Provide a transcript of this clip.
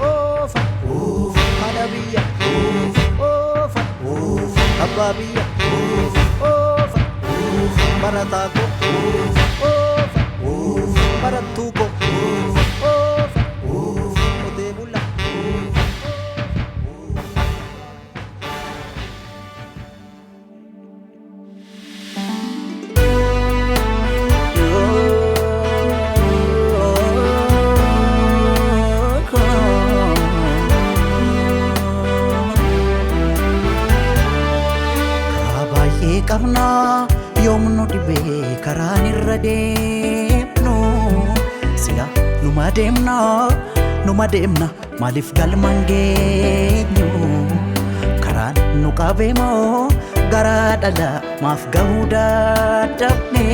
Oofa haadha biyya, oofa abbaa biyya, oofa barataa koo, oofa barattuu koo, oofa qotee bulaa. Karaa baay'ee qabnaa, yoom nu dhibee karaan irra deemnu? Sila numa deemna, numa deemna, maaliif galma hin geenyu? Karaan nu qabeemoo garaa dhala maaf gahuu dadhabne?